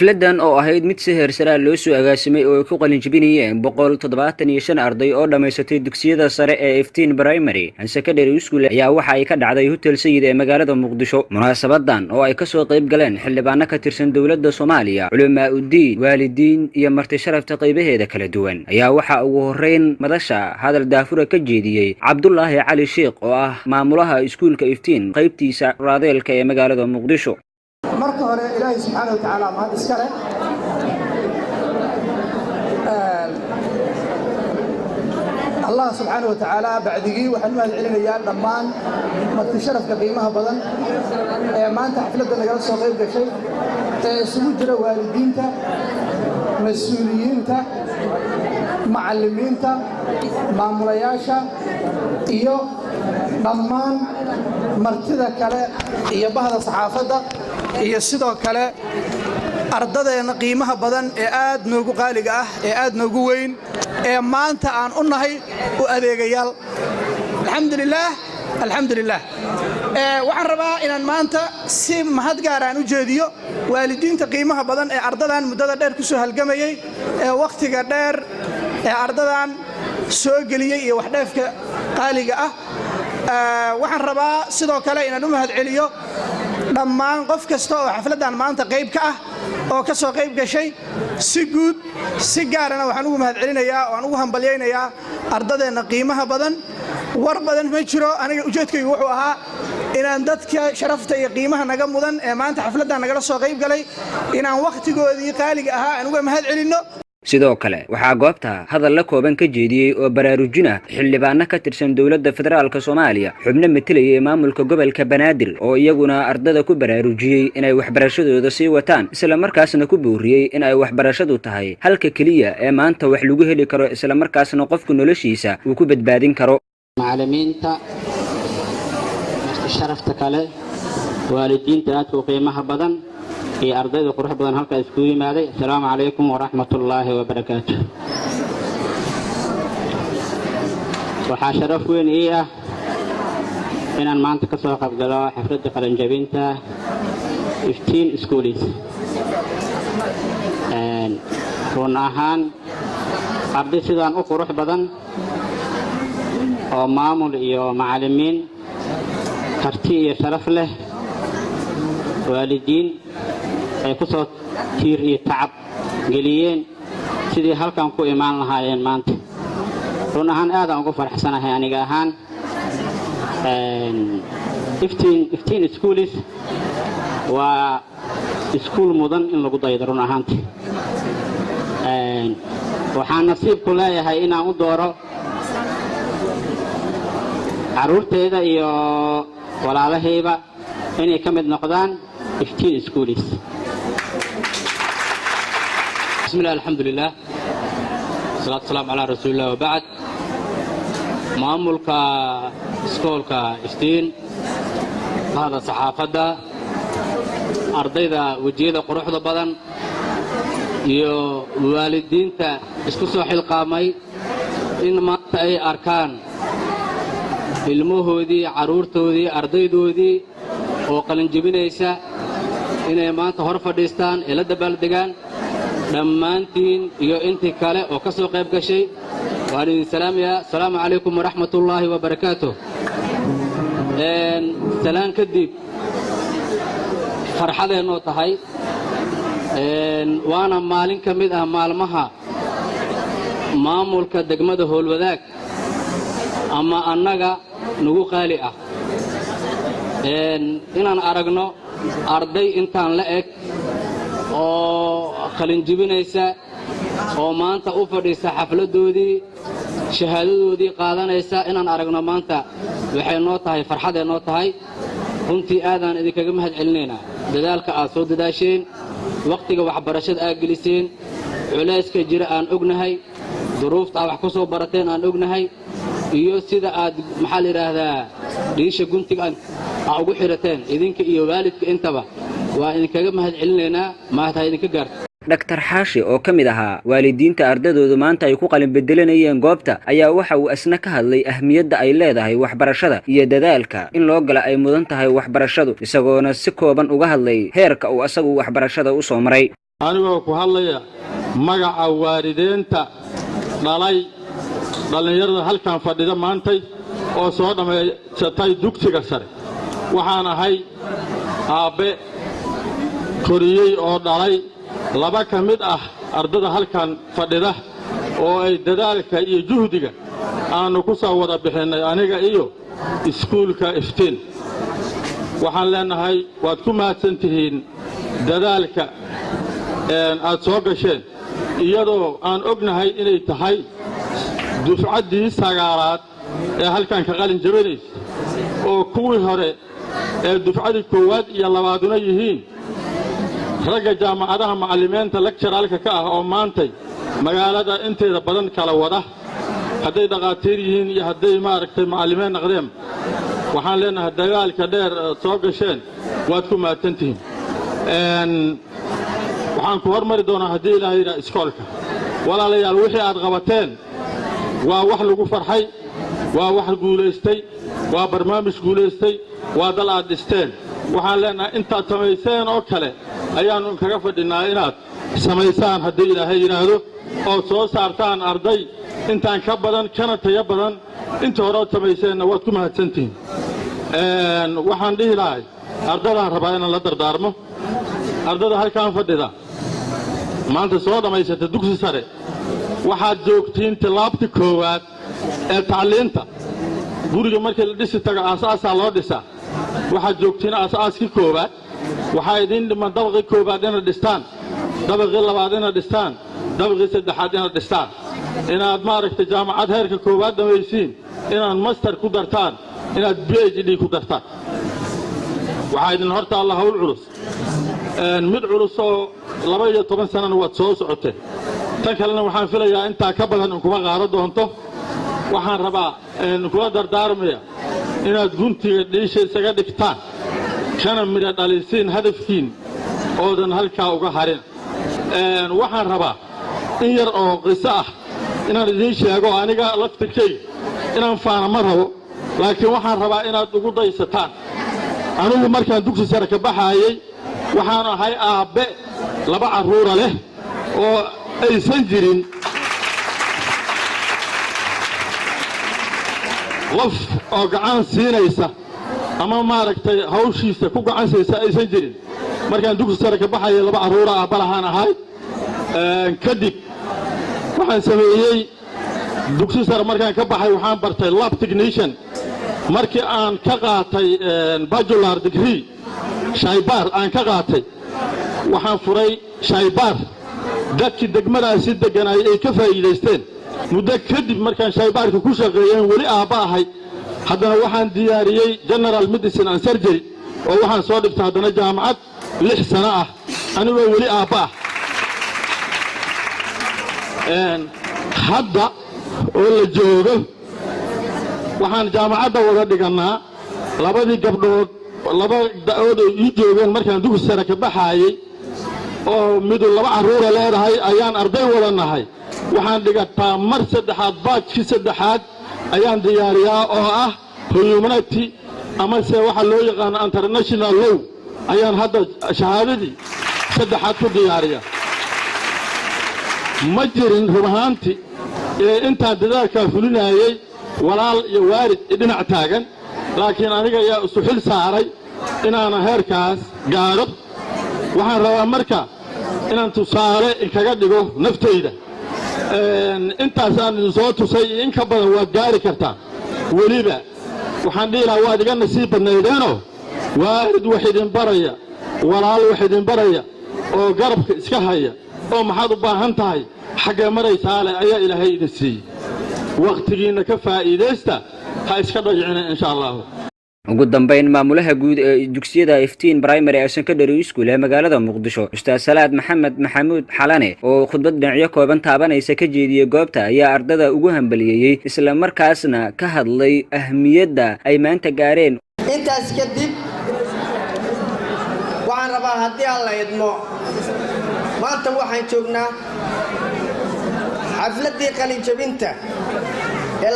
Xafladan oo ahayd mid si heersaraa loo soo agaasimay oo ay ku qalinjibinayeen 175 arday oo dhammaysatay dugsiyada sare ee Iftiin Primary and Secondary School ayaa waxa ay ka dhacday Hotel Sayid ee magaalada Muqdisho. Munaasabadan oo ay kasoo qayb galeen xildhibaano ka tirsan dowladda Soomaaliya, culamaa udiin, waalidiin iyo marti sharafta qaybaheeda kala duwan ayaa waxaa ugu horeyn madasha hadal daafura ka jeediyey Cabdulaahi Cali Sheikh oo ah maamulaha iskuulka Iftiin qaybtiisa Raadeelka ee magaalada Muqdisho. Marka hore, Ilaahay subxaana wa tacaala mahad iska leh. Allah subxaana wa tacaala bacdigii, waxaan u mahad celinayaa dhammaan marti sharafka qiimaha badan ee maanta xafladda nagala soo qayb gashay ee isugu jira waalidiinta, mas-uuliyiinta, macallimiinta, maamulayaasha iyo dhammaan martida kale iyo bahda saxaafadda iyo sidoo kale ardadeenna qiimaha badan ee aad noogu qaaliga ah, ee aad noogu weyn, ee maanta aan u nahay u adeegayaal. Alxamdulilaah, alxamdulilaah. Waxaan rabaa inaan maanta si mahad gaar aan u jeediyo waalidiinta qiimaha badan ee ardadan muddada dheer ku soo halgamayey, ee wakhtiga dheer ee ardadan soo geliyey iyo waxdheefka qaaliga ah. Waxaan rabaa sidoo kale inaan u mahad celiyo dhammaan qof kasta oo xafladdan maanta qayb ka ah oo ka soo qayb gashay si guud. Si gaarana waxaan ugu mahad celinayaa oo aan ugu hambalyaynayaa ardadeenna qiimaha badan. War badan ma jiro. Aniga ujeedkaygu wuxuu ahaa inaan dadka sharafta iyo qiimaha naga mudan ee maanta xafladdan nagala soo qayb galay inaan wakhtigoodii qaaliga ahaa aan uga mahad celinno. Sidoo kale waxaa goobta hadal la kooban ka jeediyey oo baraarujin ah xildhibaano ka tirsan dowladda federaalka Soomaaliya, xubno metelayay maamulka gobolka Banaadir oo iyaguna ardada ku baraarujiyey inay waxbarashadooda sii wataan, islamarkaasna ku booriyey in ay waxbarashadu tahay halka keliya ee maanta wax lagu heli karo, islamarkaasna qofku noloshiisa uu ku badbaadin karo. Macallimiinta, marti sharafta kale, waalidiinta aadka u qiimaha badan iyo ardayda qurux badan halkaa iskugu yimaaday, assalaamu calaykum waraxmatullaahi wabarakaatu. Waxaa sharaf weyn ii ah inaan maanta ka soo qaybgalo xafladda qalinjabinta Iftiin Schools. Run ahaan, arday sidaan u qurux badan oo maamul iyo macallimiin karti iyo sharaf leh, waalidiin ay ku soo tiir iyo tacab geliyeen sidii halkan ku imaan lahaayeen maanta, run ahaan aadaan ugu faraxsanahay aniga ahaan. Iftiin Schools waa iskuul mudan in lagu daydo. Run ahaanti, waxaan nasiibku leeyahay inaan u dooro carruurteyda iyo walaalahayba inay ka mid noqdaan Iftiin Schools. Bismillah, alxamdulilah, wasalaatu wasalaamu calaa rasuulillah, wabacd. Maamulka iskoolka Iftiin, bahda saxaafadda, ardayda wejiyada quruxda badan iyo waalidiinta isku soo xilqaamay in maanta ay arkaan ilmahoodii, carruurtoodii, ardaydoodii oo qalinjebinaysa inay maanta hor fadhiistaan ee la dabaaldegaan, dhammaantiin iyo intii kale oo ka soo qayb gashay waan idin salaamayaa. Asalaamu calaykum waraxmatullaahi wabarakaatuh. Salaan kadib, farxadeennoo tahay, waana maalin ka mid ah maalmaha maamulka degmada Howlwadaag ama annaga nagu qaali ah inaan aragno arday intaan la eg oo qalinjibinaysa oo maanta u fadhiisa xafladdoodii, shahaadadoodii qaadanaysa inaan aragno maanta waxay noo tahay farxaday noo tahay. Runtii aadaan idinkaga mahad celinaynaa dadaalka aad soo dadaasheen, wakhtiga waxbarashada aad geliseen, culayska jira aan ognahay, duruufta aad wax ku soo barateen aan ognahay, iyo sida aad, maxaa la yidhaahdaa, dhiisha guntiga aa ugu xidhateen idinka iyo waalidka intaba. Waa idinkaga mahad celinaynaa. Mahad ha idinka gaarto. Dhaktar Xaashi oo ka mid ahaa waalidiinta ardadoodu maanta ay ku qalin bedelanayeen goobta ayaa waxa uu asna ka hadlay ahmiyadda ay leedahay waxbarashada iyo dadaalka in loo gala ay mudan tahay waxbarashadu, isagoona si kooban uga hadlay heerka uu asagu waxbarashada u soo maray. Anigoo ku hadlaya magaca waalideenta dhalay dhallinyarada halkan fadhida maantay oo soo dhammaysatay dugsiga sare, waxaan ahay aabbe koriyey oo dhalay laba ka mid ah ardada halkan fadhida oo ay dadaalka iyo juhdiga aannu ku soo wada bixinnay aniga iyo iskuulka Iftiin. Waxaan leennahay, waad ku mahadsan tihiin dadaalka aad soo gasheen, iyadoo aan ognahay inay tahay dufcaddii sagaalaad ee halkan ka qalin jabinaysa, oo kuwii hore ee dufcadii koowaad iyo labaaduna yihiin ragga jaamacadaha macallimiinta lecturer-ka ka ah oo maantay magaalada inteeda badan kala wada, hadday dhakhaatiir yihiin iyo hadday, maaragtay, macallimiin naqdeen. Waxaan leenahay, dagaalka dheer aad soo gasheen waad ku mahadsan tihiin. Waxaan ku hormari doonaa, haddii Ilaah yidhaha, iskoolka. Walaalayaal, wixii aad qabateen waa wax lagu farxay, waa wax guulaystay, waa barnaamij guulaystay, waa dal aad dhisteen. Waxaan leenahay, intaad samayseen oo kale ayaannu kaga fadhinnaa inaad samaysaan, haddii Ilaahay yidhaahdo, ood soo saartaan arday intaan ka badan kana tayo badan. Inta hore ood samayseenna waad ku mahadsantihiin. Waxaan dhihi lahay, ardadaan rabaa inaan la dardaarmo. Ardada halkaan fadhida maanta soo dhammaysata dugsi sare, waxaad joogtiin tillaabta koowaad ee tacliinta. Guriga markii la dhisi tago aasaasaa loo dhisaa. Waxaad joogtiin aasaaskii koowaad. Waxaa idiin dhiman dabaqii koowaad inaad dhistaan, dabaqii labaad inaad dhistaan, dabaqii saddexaad inaad dhistaan, inaad, maaragtay, jaamacad heerka koowaad dhammaysiin, inaad master ku dartaan, inaad PhD ku dartaan. Waxaa idin hor taalla hawl culus, mid culus oo 12 sanana waad soo socoteen. Tan kalena waxaan filayaa intaa ka badan inkuma qaado doonto. Waxaan rabaa kula dardaarmaya inaad guntiga dhiisha isaga dhigtaan, kana midha dhalisiin hadafkiin oodan halkaa uga harin. Waxaan rabaa in yar oo qiso ah inaan idiin sheego. Aniga laftirkayga inaan faana ma rabo, laakiin waxaan rabaa inaad ugu daysataan. Anigu markaan dugsi sare ka baxaayey waxaan ahay aabbe laba carruura leh oo aysan jirin qof oo gacan siinaysa ama, maaragtay, hawshiisa ku gacan siaysa aysan jirin. Markaan dugsi sare ka baxayay laba carruura aabba lahaan ahay. Kadib waxaan sameeyey, dugsi sare markaan ka baxay waxaan bartay lab technician. Markii aan ka qaatay bachelor degree, shaybaar aan ka qaatay, waxaan furay shaybaar dadkii degmadaasi degganaay ay ka faa'iidaysteen. Muddo kadib markaan shaybaarka ku shaqeeyeen, weli aabba ahay, haddana waxaan diyaariyey general medicine and surgery, oo waxaan soo dhigtay haddana jaamacad 6 sano ah, anigoo weli aabba ah. Hadda oo la joogo waxaan jaamacadda wada dhigannaa labadii gabdhood, laba da'ood oo ii joogeen markaan dugsi sare ka baxaayey, oo midu laba carruura leedahay ayaan arday wada nahay. Waxaan dhigataa mar saddexaad, batch-kii saddexaad ayaan diyaariyaa, oo ah humanity amase waxaa loo yaqaano international law ayaan hadda shahaadadii saddexaad ku diyaariyaa. Ma jirin run ahaanti ee intaan dadaalkaa fulinaayey walaal iyo waalid dhinac taagan, laakiin aniga ayaa isu xil saaray inaana heerkaas gaadho. Waxaan rabaa marka inaan tusaale inkaga dhigo naftayda. Intaasaan idin soo tusay iyo in ka badan waad gaari kartaa. Weliba waxaan dhihi lahaa, waad iga nasiib badnaydeenoo waalid wax idin baraya, walaal wax idin baraya oo garabka iska haya oo "Maxaad u baahan tahay? Xaggee maraysaa?" leh ayaa Ilaahay idin siiyey. Wakhtigiinna ka faa'iidaysta, ha iska dhayicina, insha Allahu. Ugu dambeyn, maamulaha guud ee dugsiyada Iftiin Primary and Secondary School ee magaalada Muqdisho, Ustaad Salaad Maxamed Maxamuud Xalane, oo khudbad dhinacyo kooban taabanaysa ka jeediyey goobta, ayaa ardada ugu hambaliyeeyey, isla markaasna ka hadlay ahmiyadda ay maanta gaareen. Intaas kadib, waxaan rabaa, haddii aan la idmo, maanta waxaan joognaa xafladdii qalinjabinta ee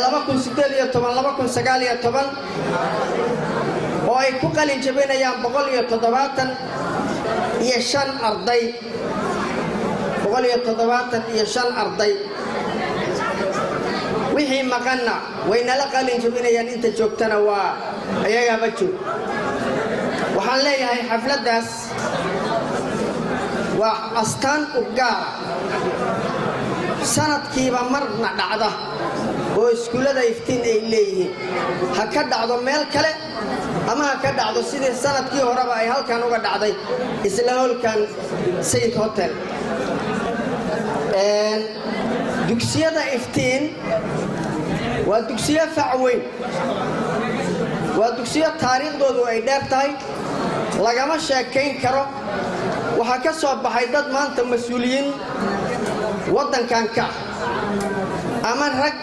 oo ay ku qalin jabinayaan 175 arday. 175 arday. Wixii maqanna way nala qalin jabinayaan, inta joogtana waa ayagaaba joog. Waxaan leeyahay, xafladdaas waa astaan u gaara, sanadkiiba marna dhacda oo iskuullada Iftiin ay leeyihiin. Ha ka dhacdo meel kale ama ha ka dhacdo sidii sanadkii horeba ay halkan uga dhacday, isla hoolkan Sayid Hotel. Dugsiyada Iftiin waa dugsiyo fac weyn, waa dugsiyo taariikhdoodu ay dheer tahay, lagama sheekayn karo. Waxaa ka soo baxay dad maanta mas-uuliyiin waddankan ka ah, ama rag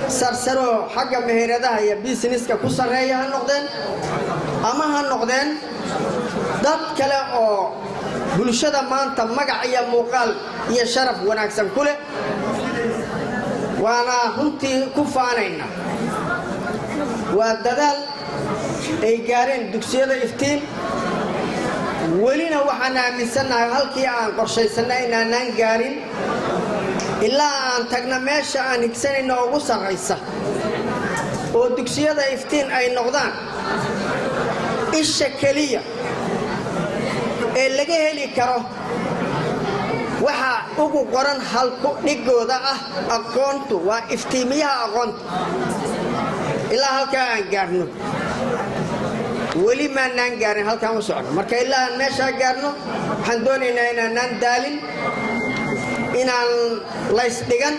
sarsaroo xagga meheradaha iyo businesska ku sarreeya ha noqdeen, ama ha noqdeen dad kale oo bulshada maanta magac iyo muuqaal iyo sharaf wanaagsan ku leh. Waana runtii ku faanayna, waa dadaal ay gaareen dugsiyada Iftiin. Welina waxaan aaminsannahay halkii aan qorshaysanay inaanaan gaarin. Ilaa aan tagna meesha aan higsanayno ugu sarraysa oo dugsiyada Iftiin ay noqdaan isha keliya ee laga heli karo waxa ugu qoran halku dhigooda ah "Aqoontu waa iftiimiyaha aqoonta", ilaa halkaa aan gaarno, weli maanaan gaarin halkaan u socno. Marka ilaa aan meeshaa gaarno, waxaan doonaynaa inaanaan daalin, inaan laysdhigan,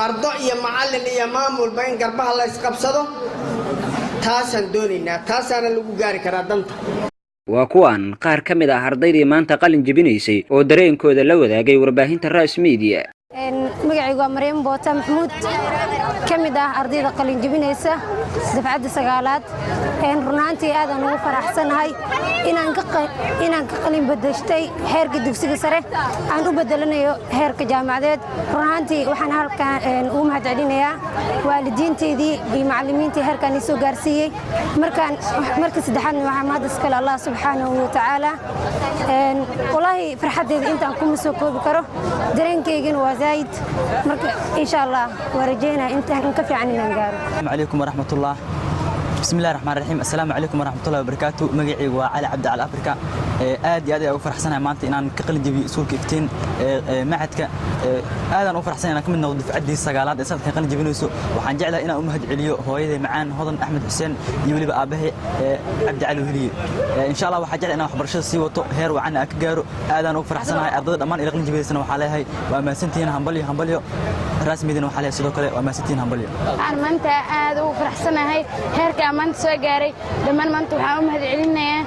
ardo iyo macallin iyo maamulba in garbaha laysqabsado. Taasaan doonaynaa, taasaana lagu gaari karaa danta. Waa kuwan qaar ka mid ah ardaydii maanta qalin jebinaysay oo dareenkooda la wadaagay warbaahinta Ras Media. Magacaygu waa Maryam Boota Maxmuud, ka mid ah ardayda qalin jebinaysa dafcadda sagaalaad. Run ahaantii aadaan ugu faraxsanahay inaan ka qalin bedeshtay heerka dugsiga sare, aan u bedelanayo heerka jaamacadeed. Run ahaantii waxaan halkan ugu mahadcelinayaa waalidiinteydii iyo macallimiintii heerkaan isoo gaarsiiyey. Markaan marka saddexaadna waxaa mahad iskale Allah subxaanahu wa tacaala. Walaahi farxaddeeda intaan kuma soo koobi karo, dareenkaygana waa zaa'id. Marka insha Allah waa rajeynaya intaan in ka fiican inaan gaaro. السلام عليكم ورحمة الله، بسم الله الرحمن الرحيم. السلام عليكم ورحمة الله وبركاته. Magacaygu waa Cali Cabdi Cali Afrika. Aad iyo aad ayaan ugu faraxsanahay maanta inaan ka qalin jabiyo iskuulka Iftiin, macadka. Aadaan ugu faraxsanahay inaan ka mid noqdo dufcaddii sagaalaad ee sanadkan qalin jabinayso. Waxaan jeclahay inaan u mahad celiyo hooyaday macaan Hodan Axmed Xuseen iyo weliba aabbahay Cabdi Cali Weheliye. Insha Allah waxaan jeclahay inaan waxbarashada sii wato, heer wacan aan ka gaaro. Aadaan ugu faraxsanahay. Ardayda dhammaan ila qalin jabinaysana waxaa leeyahay waa mahadsantihiin, hambalyo, hambalyo. Rasmidina waxaa leeyahay sidoo kale waa mahadsantihiin, hambalyo. Waxaan maanta aad ugu faraxsanahay heerka aan maanta soo gaaray. Dhammaan maanta waxaan u mahad celinayaa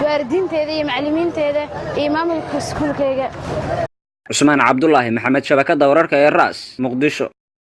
waalidiinteeda iyo macallimiinteeda iyo maamulka iskuulkayga. Cusmaan Cabdulaahi Maxamed, shabakadda wararka ee Ras, Muqdisho.